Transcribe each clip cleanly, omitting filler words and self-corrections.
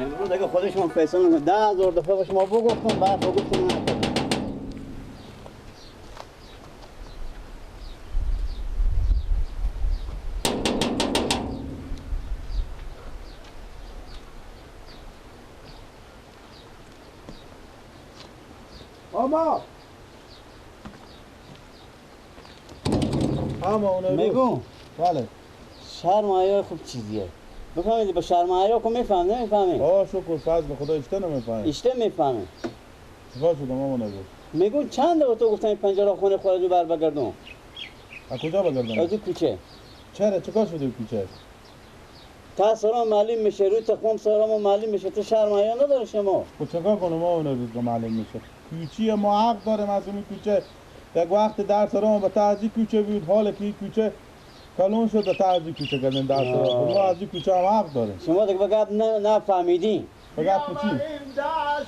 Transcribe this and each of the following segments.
امروز اگه خودشون فیصله نکنه 10,000 دفعه به شما بگفتم بعد بگفتم نه. اما اما میگم بله شرم خوب چیزیه. بفهمیدی با شرم حیا کو میفهم نمیفهمی؟ آه شکر فضل خدا اشته نمیفهمی. اشته میفهمی. چیکار شدم مامان نگو؟ میگم چند دفعه تو گفتم این پنجره خونه خودت بر بگردم. از کجا بگردم؟ از کوچه. چرا چیکار شده کوچه؟ تا سرام معلوم میشه روی تخم سرام معلوم میشه تو شرم حیا نداره شما. خب چیکار کنم مامان روز معلوم میشه. کوچه ما حق داریم از اون کوچه. یک وقت در سرام به تعزی کوچه بود حال که کوچه کلون شد به تعزی کوچه کردن در سرام. ما از این کوچه هم حق داریم. شما دیگه بگم نفهمیدین. بگم چی؟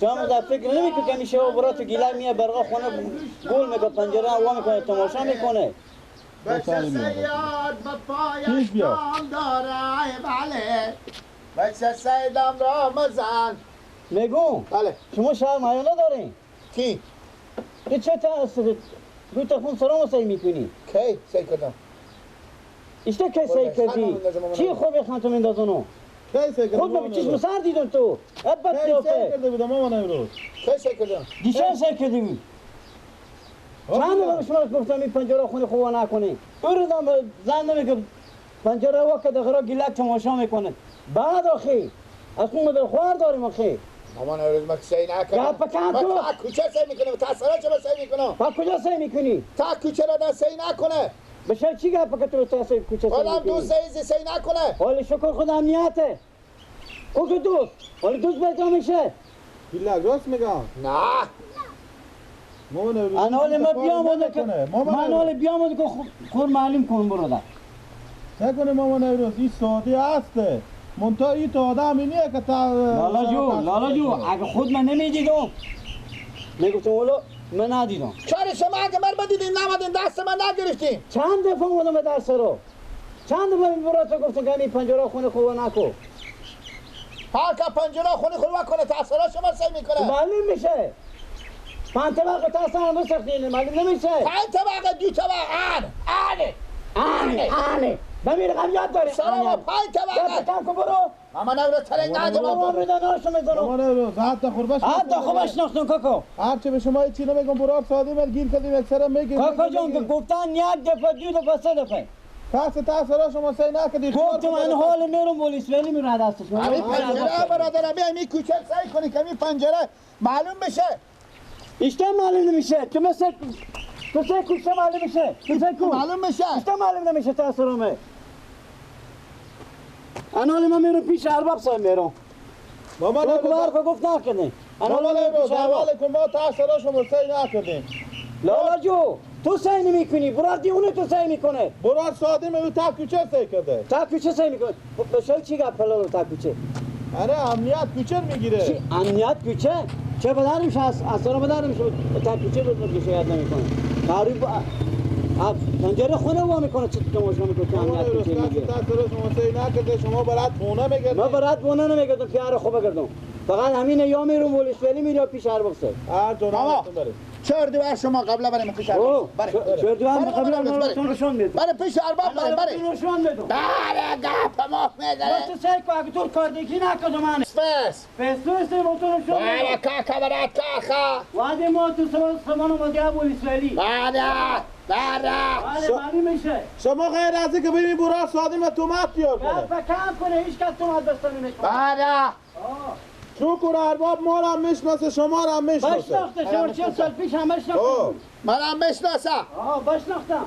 شما در فکر نمی‌کنی که میشه و برا تو گیله میه برقا خونه گل میکنه پنجره وا میکنه تماشا میکنه. بچه سیاد به پایش کام داره بله بچه سیدم را مزن. میگم بله شما شرم حیا ندارین؟ کی؟ تو چه تا روی تخم سرامو سعی میکنی؟ کی سعی کردم؟ اشته کی سعی کردی؟ چی خوب بخوام تو میندازونو؟ کی سعی کردم؟ خود من چشم سر دیدم تو. ابد کی سعی کرده بودم مامان امروز؟ کی سعی کردم؟ دیشب سعی کردی. چند بار شما گفتم این پنجره خونه خوب نکنی. اون زن نمیگه پنجره وا که دغرا گیلک تماشا میکنه. بعد آخی از خون مدل خوار داریم آخی. مامان امروز من سعی نکردم. من تا کوچه سعی میکنم تا سرا چه سعی میکنم؟ تا کجا سعی میکنی؟ تا کوچه را سعی نکنه. بشه چی گپ که تو تا سعی کوچه سعی میکنی؟ خودم دوست سعی نکنه. حالا شکر خدا امنیته. او که دوست، حالا دوست پیدا میشه. بیلا راست میگم. نه. انا حال ما بیام که من حال بیام که خور معلوم کنم برادر. نکنه مامان امروز این ساده هسته. منتها این تو آدم اینیه که تا لالا جو لالا جو اگه خود من نمیدیدم میگفتم والا من ندیدم. چرا شما اگه من بدیدین نمدین دست من نگرفتین؟ چند دفعه اومدم به درس رو چند دفعه برات گفتم که این پنجره خونه خوب نکن. هر که پنجره خونه خوب کنه تاثیرا شما سعی میکنه. معلوم میشه. پنج طبقه تا سر سختینه معلوم نمیشه. پنج طبقه دو طبقه آن آن آن آن بمیر غم یاد داره. سلام پنج طبقه. کم کن برو. مامان رو ترنگ نده. مامان رو دانش میذارم. مامان رو حتی خوربش حتی خوبش نختون کاکا. هرچه به شما چی نمیگم برو ساده من گیر کردیم یک سر میگیر. کاکا جان که گفتن یک دفعه دو دفعه سه دفعه. پس تا سرا شما سعی نکردی. گفتم من حال میرم پلیس ولی میره دستش. همین پنجره برادر می کوچه سعی کنی که می پنجره معلوم بشه. اشته معلوم نمیشه. تو مثل تو سه کوچه معلوم میشه. تو سه کو معلوم میشه. اشته معلوم نمیشه تا سرامه. انا حالا من میرم پیش ارباب صاحب میرم. مامان تو گفت نکنی. انا حالا کن ما تا سرا شما سعی نکردیم. لالا جو تو سعی نمیکنی برات دیونه تو سعی میکنه. برات ساده می تا کوچه سعی کرده. تا کوچه سعی میکنه. بشل چی گپ لالا تا کوچه؟ آره امنیت کوچه میگیره. چی امنیت کوچه؟ چه بدارمش هست؟ اصلا بدارمش تا کوچه بود که شاید نمیکنه. قریب پنجره خونه وا میکنه چه تماشا میکنه که امنیت کوچه میگیره. تا سرا شما سعی نکرده شما برات خونه میگردی. ما برات خونه نمیگردم پیار خوب بگردم. فقط همین یا میرم ولش ولی میرم پیش ارباب صاحب. هر جا چهار دیوار شما قبل بریم پیش ارباب. بله چهار دیوار قبل بریم نشون میدم. برای پیش ارباب بریم بریم. نشون میدم. بله گپ ما میذاره. تو سعی کن اگه تو کاردگی نکنم من. فس. فس تو است با تو نشون. بله کاکا برات کاکا. وادی ما تو سمانو مدیا پلیس ولی. بله بله. بله معلوم میشه. شما غیر از اینکه ببین برا ساده ما تومات بیار کنه. گپ کم کنه هیچ کس تومات بسته نمیکنه. بله. شکر ارباب ما را میشناسه شما را میشناسه. بشناخته شما 40 سال پیش هم بشناختم. من هم میشناسم. آه بشناختم.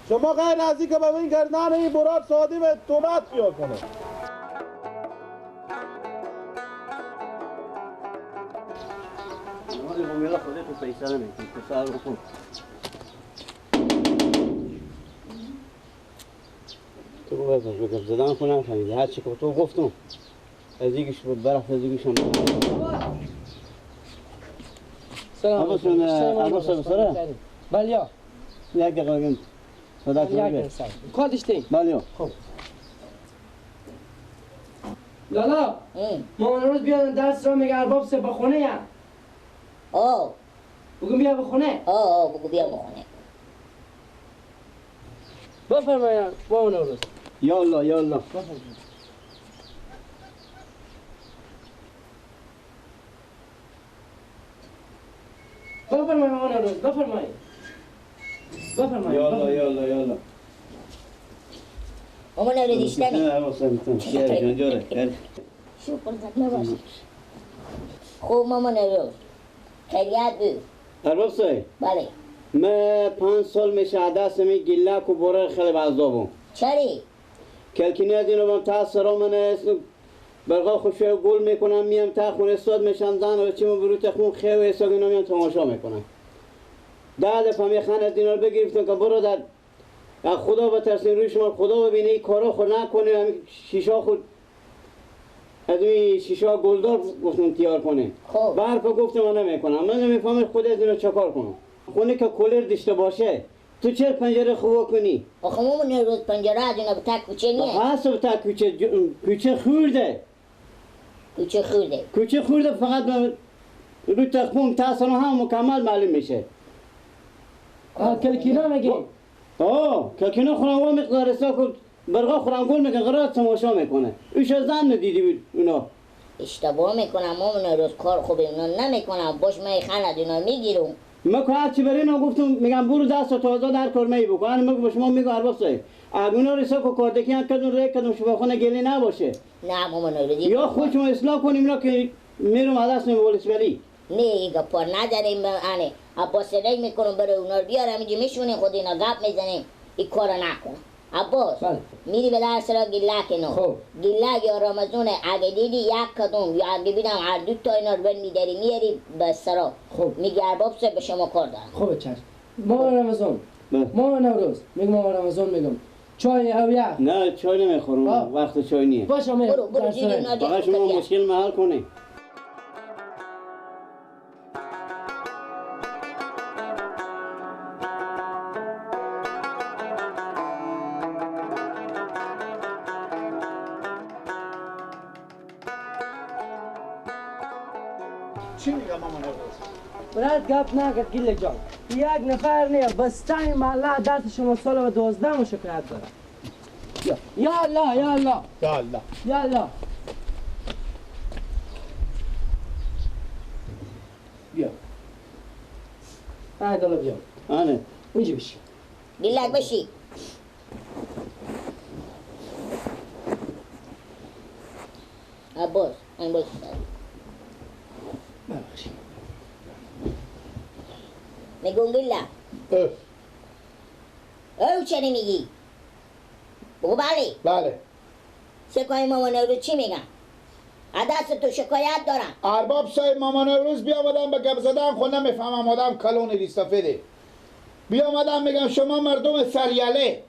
شما غیر از اینکه ببین گردن این برات ساده به تومات بیار کنه. ولی خودت تو فیصله میکنی تو سر بکن. تو بگم زدن کنم فهمیدی هر چی که تو گفتم. از یکیش بود برفت از یکیش هم. سلام عباس سلام. بله یک دقیقه بگم صدا یک دقیقه کار داشتیم. بله خب لالا مامان روز بیادن درس را میگه ارباب سه بخونه یا آه بگو بیا بخونه. آه بگو بیا بخونه. بفرمایید مامان روز. یا الله یا الله. بفرمایید مامان روز بفرمایید. بفرمایید. یا الله یا الله یا الله. مامان روز اشتنی. شکر زنده. خب مامان روز خیریت بود. ارباب صاحب. بله. من 5 سال میشه دست می گلک و بره خیلی عذابم. چرا؟ کلکینی از اینو بام تا سرا من برقا خوشو گل میکنم میم تا خونه استاد میشم زن و چیمو بروت خون خیو حساب اینا میام تماشا میکنم. 10 دفعه میخوان از اینا رو بگرفتم که برو در خدا بترسین روی شما خدا ببینه این کارا خود نکنه همین شیشا خود از این شیشا گلدار گفتم تیار کنه. خب برفا گفتم من نمیکنم. من نمیفهمم خود از اینا چکار کنم. خونه که کولر داشته باشه تو چرا پنجره خوب کنی؟ آخه مامان روز پنجره از اینا به تک کوچه نیه. هست به تک کوچه کوچه خورده. کوچه خورده. کوچه خورده فقط رو تخمون تاسن هم مکمل معلوم میشه. آه کلکینا میگی؟ آه کلکینا خورم مقدار حساب برقا خورم گل میکنه قرار تماشا میکنه. ایش زن ندیدی بود اونا. اشتباه میکنم مامان روز کار خوب اینا نمیکنم. باش من خن از اینا میگیرم. من که هرچی برای اینا گفتم میگم برو دست تازه در کار می بکن. من به شما میگم ارباب صاحب اونا رسا کو کاردکی هم کدوم ری کدوم شفاخانه گلی نباشه. نه مامان روز یا خودشون اصلاح کنیم اینا که میرم عدس نمیولس ولی. نه این گپا نداریم انه عباس ری میکنم برای اونا رو بیارم اینجا میشونیم خود اینا گپ میزنیم. این کارو نکن عباس. بله. میری به در سرا گلک اینا. خب گلک یا رمضونه اگه دیدی یک کدوم یا اگه بیدم هر دو تا اینا رو بر میداری میاری به سرا. خب میگه ارباب صاحب به شما کار دارم. خب چشم. مامان رمضان مامان نوروز میگم مامان رمضان میگم چای او یخ. نه چای نمیخورم وقت چای نیست. باشه می برو برو فقط شما مشکل محل کنی. چی میگم مامان روز؟ برات گپ نکرد گله جان. یک نفر نه بستای محله دست شما سال و 12 شکایت داره. یا الله یا الله یا الله یا الله. بیا. آه دلو بیا. آره. اونجا بشی. گلک بشی. عباس این باش. ببخشید. میگم گله. او چه میگی؟ بگو بله. بله. سکای مامان روز چی میگم؟ دست تو شکایت دارم. ارباب صاحب مامان روز بیامدم به گپ زدن خود نمیفهمم آدم کلون ریستافده. بیامدم میگم شما مردم سریاله.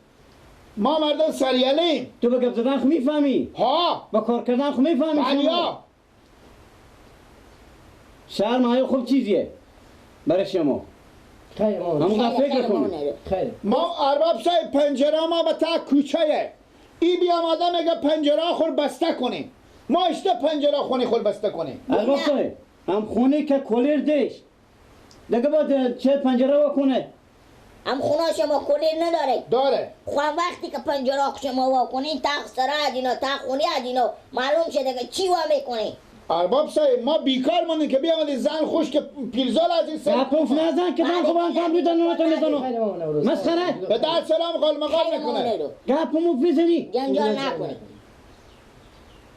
ما مردم سریاله ایم. تو به گپ زدن خو میفهمی؟ ها. با کار کردن خو میفهمی؟ بله. شرم های خوب چیزیه برای شما. خیر مامان. همون فکر کن. خیر. ما ارباب صاحب پنجره ما به تا کوچه. ای بیام آدم میگه پنجره خور بسته کنیم. ما اشته پنجره خونی خور بسته کنیم. ارباب صاحب هم خونه که کولر دیش. دیگه باید چه پنجره وا کنه؟ هم خونه شما کولر نداره. داره. خب وقتی که پنجره شما وا کنین تا سرا از اینا تا خونی از اینا معلوم شده که چی وا میکنین. ارباب صاحب ما بیکار ماندیم که بیامدی زن خوش که پیرزال از این سر پوف نزن که من خوبم کم بیدن اونو تو میزنم مسخره به در سلام قال مقال میکنه گپ موف میزنی جنجال نکنی.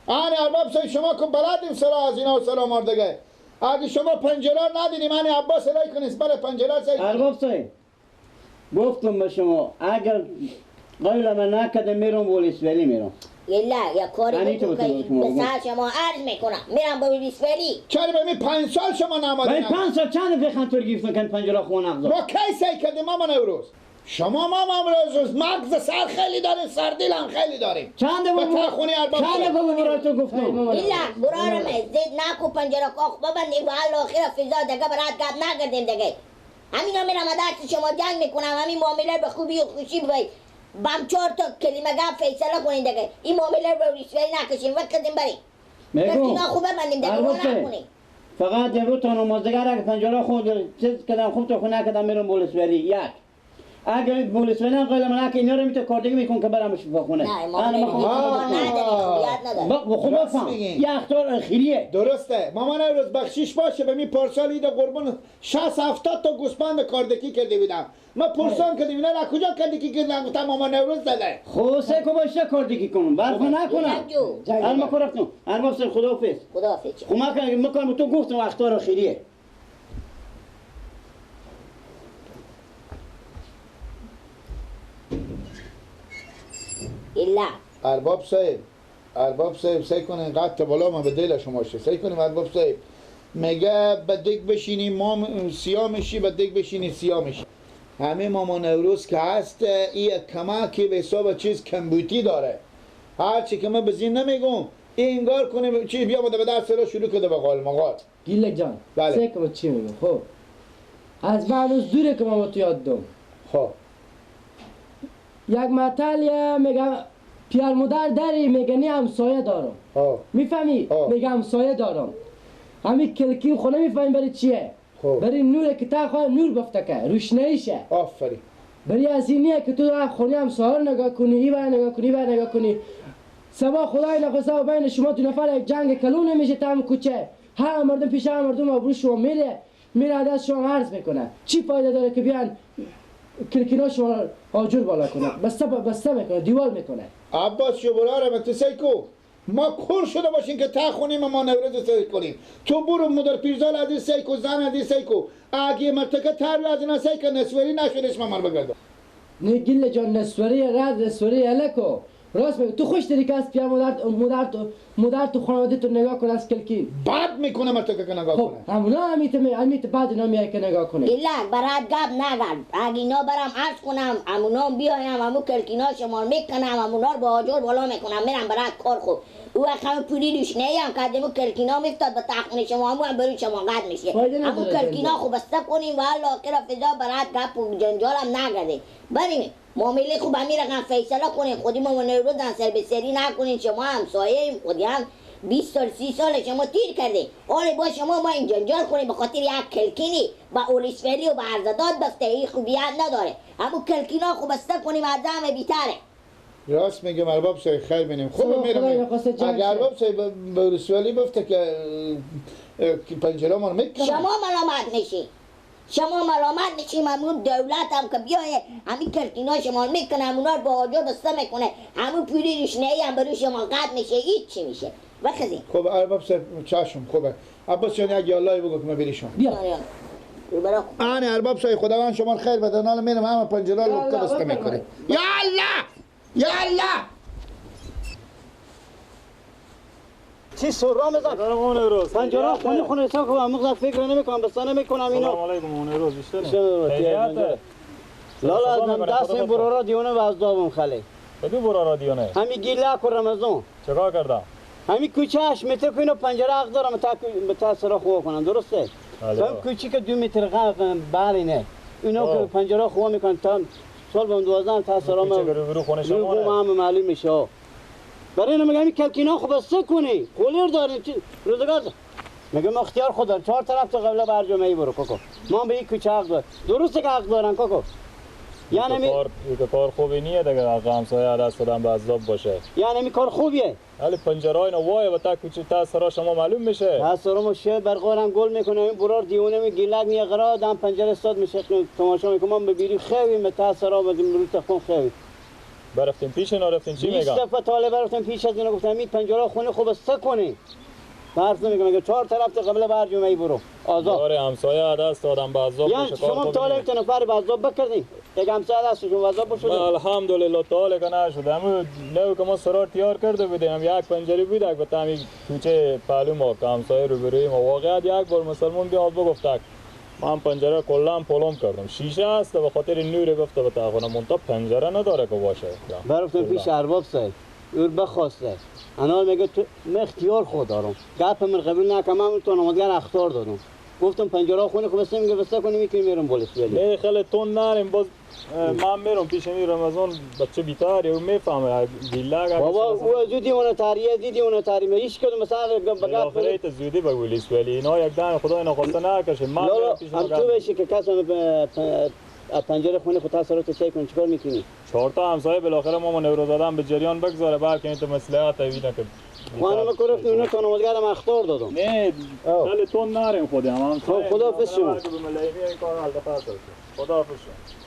آره ارباب صاحب شما که بلدیم سرا از اینا و سلام آردگه. اگه شما پنجره ندینیم من عباس رای کنید بله پنجره صاحب. ارباب صاحب گفتم به شما اگر قیل من نکرده میرم ولیسولی میرم. یلا یا کاری بکن که به سر شما عرض میکنم میرم با ولیسولی. چرا به می 5 سال شما نامدین؟ 5 سال چند دفعه خنطور گرفتن که پنجره خون اغزا. ما کی سعی کردیم مامان نوروز؟ شما مامان نوروز مغز سر خیلی داریم سردیل هم خیلی داریم. چند دفعه خونی ارباب چند دفعه برای تو گفتم؟ یلا برارم زید نکو پنجره کاخ ببندیم و حال آخر فضا دیگه برات گپ نکردیم دیگه. همینا میرم دست شما جنگ میکنم همین معامله به خوبی و خوشی بی بام 4 تا کلمه گپ فیصله کنین دیگه. این معامله رو ریشوی نکشیم وقت کردیم بریم. کلکینا خوب ببندیم دیگه وا نکنیم. فقط امروز تا نمازدگر اگه پنجره خود چیز کردم خوب تو خونه کردم میرم بولسوری یک. اگه بولسوری هم قیل من که اینا رو میتونه کاردگی میکن که برم شفاخونه. نه ما نداریم. خوب بفهم یه اخطار خیریه. درسته مامان روز بخشیش باشه به می پارسال ایده قربان 60 70 تا گوسفند کاردکی کرده بودم. ما پرسان کردیم اینا را کجا کاردکی کردن؟ گفتم مامان نوروز زده. خب سه کو باشه کاردکی کنم برف نکنم. الان ما رفتم. ارباب صاحب خداحافظ. خداحافظ. خب ما کردم تو گفتم اخطار خیریه. الا ارباب صاحب، ارباب صاحب سعی کنین قد بالا ما به دل شما شه. سعی کنیم ارباب صاحب میگه به دک بشینی ما سیاه میشی، به دک بشینی سیاه میشی. همه مامان نوروز که هست ای کمکی به حساب چیز کمبوتی داره. هرچی که من به زین نمیگم این انگار کنه چیز بیا به درس را شروع کرده به قال مقال. گیلک جان بله. سعی کن چی میگم. خب از من هنوز دوره که ما تو یاد دوم. خب یک مطلیه میگم پیار مادر داری میگه نی همسایه دارم. میفهمی؟ میگه همسایه دارم. همین کلکین خونه میفهمی برای چیه؟ برای نوره که تا خواهی نور بفته که روشناییشه. آفرین. برای از این نیه که تو خونه همسایه رو نگاه کنی، این ور نگاه کنی، این ور نگاه کنی. سبا خدای نخواسته بین شما دو نفر یک جنگ کلون نمیشه تا هم کوچه. هر مردم پیش هر مردم آبرو شما میره، میره دست شما عرض میکنه. چی فایده داره که بیان کلکینا شما آجر بالا کنه، بسته بسته میکنه، دیوار میکنه. عباس شبراره تو سیکو ما کور شده باشیم که تا خونیم ما نوروز سیک کنیم. تو برو مدر پیرزال از سیکو زن از سیکو اگه مرتکه تر از اینا سیکو نسوری نشدش ما بگردم. نه گله جان نسوری رد نسوری الکو راست میگه. تو خوش داری که از پیر مادر تو خانواده تو نگاه کنه از کلکین بد میکنه مرتکه که نگاه کنه. خب همونا همیت بعد اینا میای که نگاه کنه. گلک برات گپ نگرد. اگه اینا برم عرض کنم همونا بیایم همو کلکینا شما میکنم همونا رو با آجر بالا میکنم میرم برات کار. خوب او وقت همون پولی روش نیم که همو کلکینا میفتاد به تخمین شما همو هم بروی شما قد میشه. همو کلکینا خوب بسته کنیم و الا فضا برات گپ و جنجالم نگرده. بریم معامله خوب همین رقم فیصله کنین. خودی ما نوروز سر به سری نکنین. شما همسایه خودی هم 20 سال 30 سال شما تیر کرده. حالا با شما ما این جنجال کنیم به خاطر یک کلکینی با اولیسفری و با عرضداد بسته این خوبیت نداره. همون کلکینا خوب بسته کنیم از همه بیتره. راست میگم ارباب صاحب خیر بینیم. خوب میرم اگه ارباب صاحب به اولیسفری بفته که پنجره ما رو میکنه شما ملامت میشی. شما ملامت میشیم. همون دولت هم که بیایه همین کلکینا شما میکنه همونا رو با آجر بسته میکنه همون پولی روشنایی هم بروی شما قد میشه هیچ چی میشه. بخزین. خب ارباب صاحب چشم خوبه. عباس جان یک یالله بگو که من بریشم. بیا. آنه ارباب صاحب خداوند شما خیر بده. حالا میرم همه پنجره رو بسته میکنه. یا الله یا الله. چی سرا میزن؟ پنجره خونه خونه حساب کنم مغز فکر نمیکنم بس نمیکنم اینو. سلام علیکم اون روز بیشتر. لالا دست این برارا دیونه و از دابم خالی. کدو برارا دیونه؟ همین گیلک و رمضان. چیکار کردم؟ همین کوچه 8 متر که اینو پنجره حق دارم تا سرا خو کنم درسته؟ تا کوچه که 2 متر بله نه. اینا که پنجره خو میکنن تا سال بم 12 تا سرا ما خونه شما هم معلوم میشه. برای اینو میگم این کلکینا خب بسته کنی خولیر داریم چی روزگار میگم اختیار خود دارم. چهار طرف تو قبله بر جمعی برو کوکو. ما به این کوچه حق داریم. درسته که حق دارن کوکو. یعنی کار خوبی نیه دیگه حق همسایه دست دادن به عذاب باشه. یعنی می کار خوبیه. ولی پنجره اینا وای و تا کوچه تا سرا شما معلوم میشه. تا سرا ما شه برقارم گل میکنه این برار دیونه می گیلک می قرار دم پنجره استاد میشه تماشا میکنم به بیری خیلی تا سرا بدیم رو تخم خیلی. برفتیم پیش اینا رفتیم چی میگم؟ 20 دفعه طالب رفتم پیش از اینا گفتم این پنجره خونه خوب است کنی. حرف نمیگم میگه چهار طرف قبل بر جمعه برو آزاد. آره همسایه دست دادم به عذاب باشه. شما طالب تا نفر به عذاب بکردین. یک همسایه دست شما عذاب بشده. الحمدلله تعالی که نشد. همون نو که ما سرار تیار کرده بودیم هم یک پنجره بود یک به تمی کوچه پهلو ما که همسایه رو بروی ما واقعا یک بار مسلمان بیاد بگفت من پنجره کلا پلم کردم. شیشه است به خاطر نور گفته به تاخونه مونتا پنجره نداره که باشه. برفتم پیش ارباب صاحب اور بخواسته. انا میگه تو من اختیار خود دارم. گپ من قبول نکنم من تو نمازگر اختار دادم. گفتم پنجره خونه خو بسته میگه بسته کنی میکنی میرم پلیس ولی. نه خیلی تون نریم باز من میرم پیش می رمضان بچه بیتاره او میفهمه گیلک. بابا او زودی اون تاریه دیدی اون تاریه هیچ کدوم مثلا بگات بالاخره ت زودی به پلیس ولی اینا یک دم خدای نخواسته نکشه. من میرم پیش هم تو بشی که کس پنجره خونه خود تاثیرات چک کن چیکار میکنی؟ چهار تا همسایه بالاخره ما نورو دادن به جریان بگذاره بلکه این تو مصلحت اینا که خانم کرفت اینا تا نمازگرم اخطار دادم. نه خیلی تون نریم خودم هم. خب خداحافظ شما. خداحافظ شما.